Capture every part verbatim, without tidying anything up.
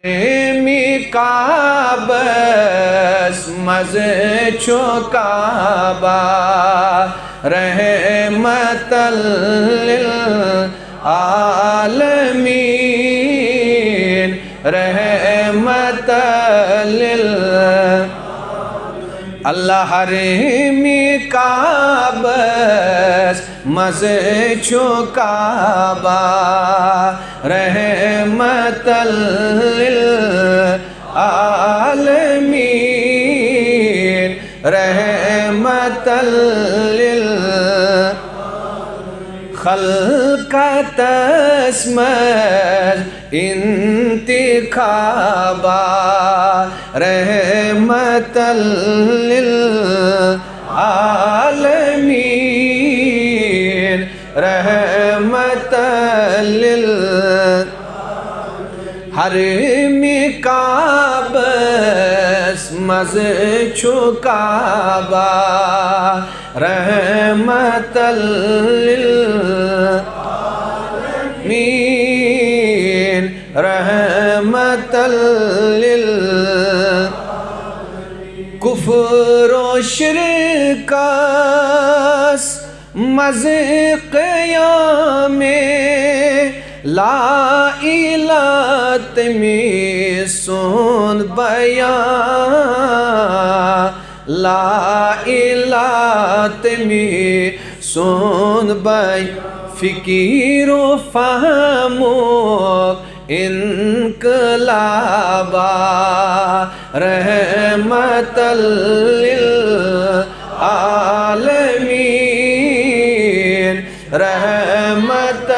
حرمِ کعبس منٛز چھُ کعبہ، رحمت للعالمین، رحمت لل۔ اللہ، حرمِ کعبس منٛز چھُ کعبہ، رحمت للعالمین، رحمت لل۔ خلقتس منٛز انتخابہ، رحمت للعالمین، رحمت لل۔ حرمِ کعبس منٛز چھُ کعبہ، رحمت للعالمین، رحمت لل۔ کفر و شرکس منٛز قیامِ لا الہ تٔمی سُنٛد بیان، لا الہ تٔمی سُنٛد بیان، فکر و فہمُک انقلابہ، رحمت للعالمین، رحمت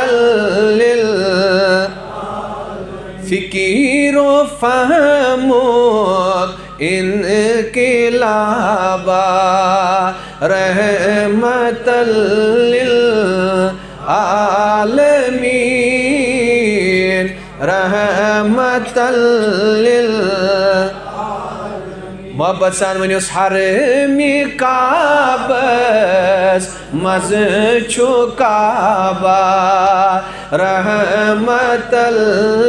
لل۔ فکر و فہمُک انقلابہ، رحمت للعالمین، رحمت لل۔ محبت سان ؤنِو، حرمِ کعبس منٛز چھُ کعبہ، رحمت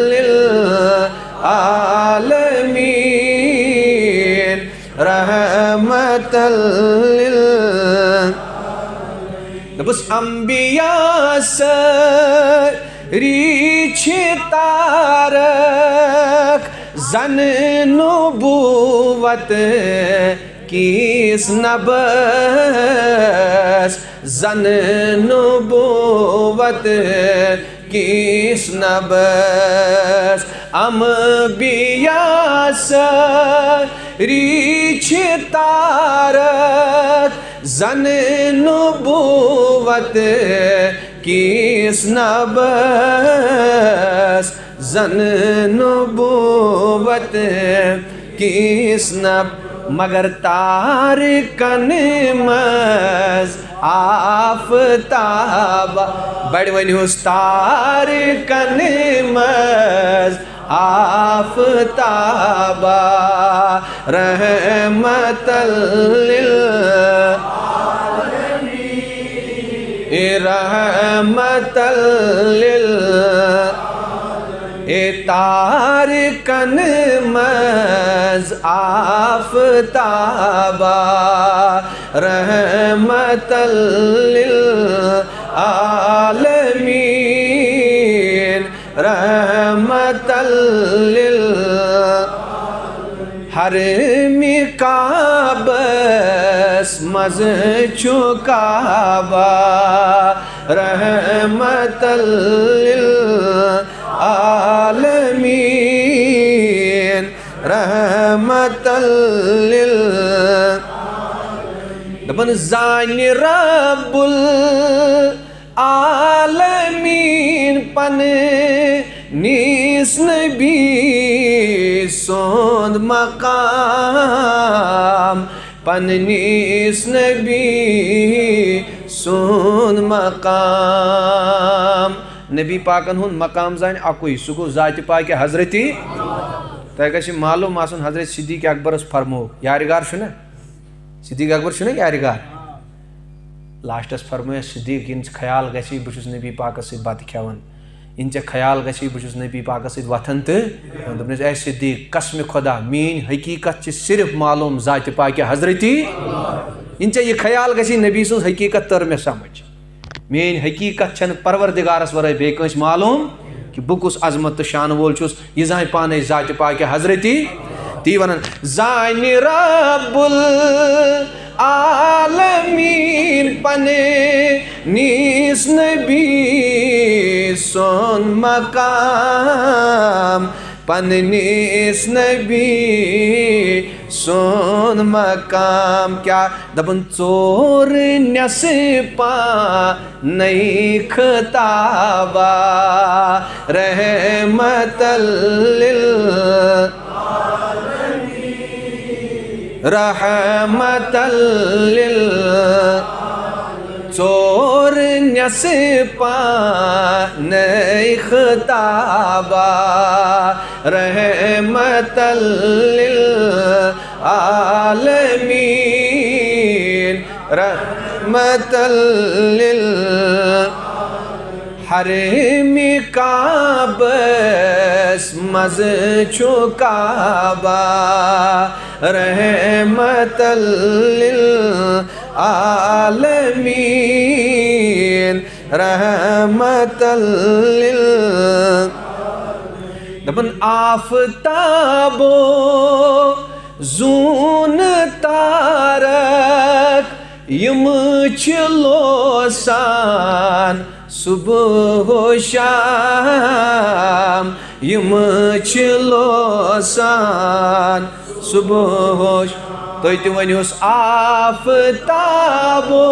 للعالمین، رحمت لل۔ دوٚپُس، انبیاء سٲری چھِ تارک زن نبوت کِس نبس، زن نبوت کِس نبس۔ انبیاء سٲری چھِ تارک زن نبوت کِس نبس، زن نبوت کِس نب۔ مگر تارکن منٛز آفتاب، بڑِ ؤنِوس، تارکن منٛز آفتابہ، رحمت لل، رحمت لل۔ اے تارکن منٛز آفتابہ، رحمت للعالمین، رحمت لل۔ حرمِ کعبس منٛز چھُ کعبہ، رحمت للعالمین، رحمت لل۔ دپان زانہِ رب العالمین پننِس نبی سُنٛد مقام، پننِس نبی سُنٛد مقام۔ نبی پاکن ہُنٛد مقام زانہِ اکُے، سُہ گوٚو ذاتِ پاکہِ حضرتی۔ تۄہہِ گژھِ معلوم آسُن، حضرت صدیق اکبرس فرموو، یارِ غار چھُنہ؟ صدیق اکبر چھُنہ یارِ غار؟ لاسٹس فرموو صدیق، ییٚمِس خیال گژھِ، بہٕ چھُس نبی پاکس سۭتۍ بتہٕ کھٮ۪وان۔ یِن ژےٚ خیال گژھی، بہٕ چھُس نبی پاکس سۭتۍ وۄتھان تہٕ دوٚپنس، اے صدیق، قسمِ خدا، میٲنۍ حقیقت چھِ صرف معلوم ذاتِ پاکِ حضرتی۔ یِن ژےٚ یہِ خیال گژھی، نبی سٕنٛز حقیقت تٔر مےٚ سمجھ۔ میٲنۍ حقیقت چھنہٕ پروردگارس ورٲے بیٚیہِ کٲنٛسہِ معلوم کہِ بہٕ کُس عظمت تہٕ شانہٕ وول چھُس، یہِ زانہِ پانے ذاتِ پاکِ حضرتی۔ تی ونان، زانہِ رب العالمین پننِس نبی سُنٛد مقام، پننِس نبی سُنٛد مقام۔ کیا دپان، ژور نٮ۪صٕف پانے خطابہ رحمت لل، رحمت لل، ژور نٮ۪صٕف پانے خطابہ رحمت للعالمین، رحمت لل، حرمِ کعبس منٛز چھُ کعبہ رحمت للعالمین، رحمت لل۔ دپان، آفتابو زوٗن تارک یِم چھِ لوسان صبح و شام، یِم چھِ لوسان صبح و ش-، تُہۍ تہِ ؤنِوس، آفتابو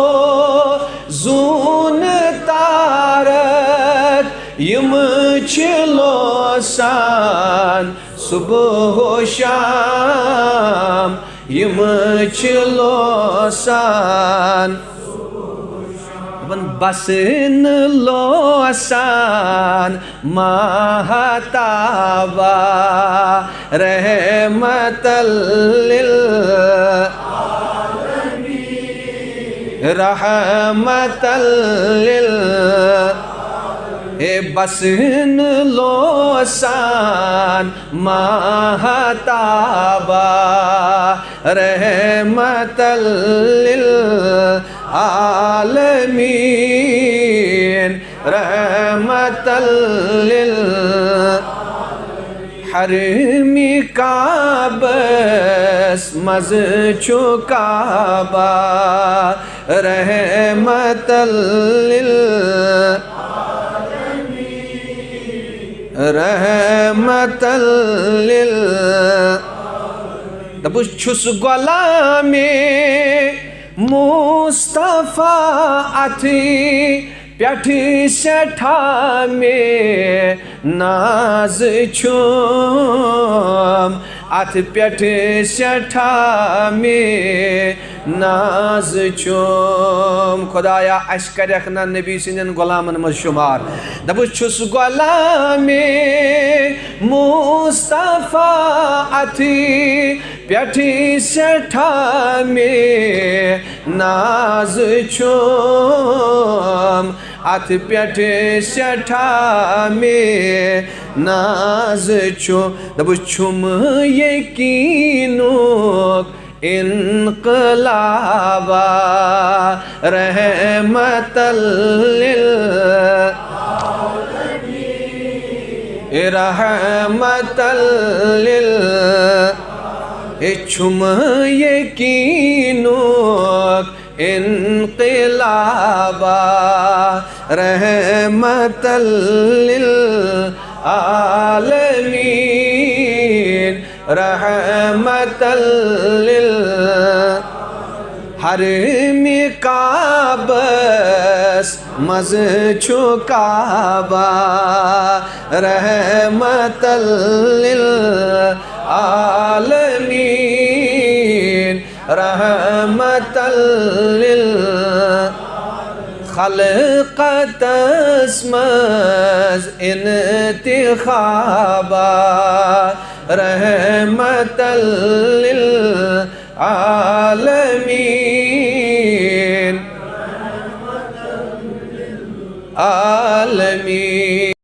زوٗن تارک یِم چھِ لوسان صبح و شام، یِم چھِ لوسان۔ دپان، بس نہٕ لوسان ماہتابہ رحمت لل، رحمت لل، اے بس نہٕ لوسان ماہتابہ رحمت للعالمین، رحمت لل، حرمِ کعبس منٛز چھُ کعبہ رحمت لل، رحمت لل۔ دپُس، چھُس غلامِ مصطفیٰ، اَتھٕے پٮ۪ٹھ سٮ۪ٹھاہ مےٚ ناز چھُم، اَتھ پٮ۪ٹھ سٮ۪ٹھاہ مےٚ ناز چھُم۔ خدایا، اَسہِ کَرٮ۪کھ نا نبی سٕنٛدٮ۪ن غلامن منٛز شُمار۔ دَپُس، چھُس غلامِ مصطفیٰ، اَتھٕے پٮ۪ٹھ سٮ۪ٹھاہ مےٚ ناز چھُم، اَتھ پٮ۪ٹھ سٮ۪ٹھاہ مےٚ ناز چھُم۔ دَپُس، چھُم یقیٖنُک انقلابہ رحمت لل، رحمت لل، ہے چھُم یقیٖنُک انقلابہ رحمت للعالمین، رحمت لل، حرمِ کعبس منٛز چھُ کعبہ رحمت للعالمین، رحمت لل، خلقتس منٛز انتخابہ رحمت للعالمین۔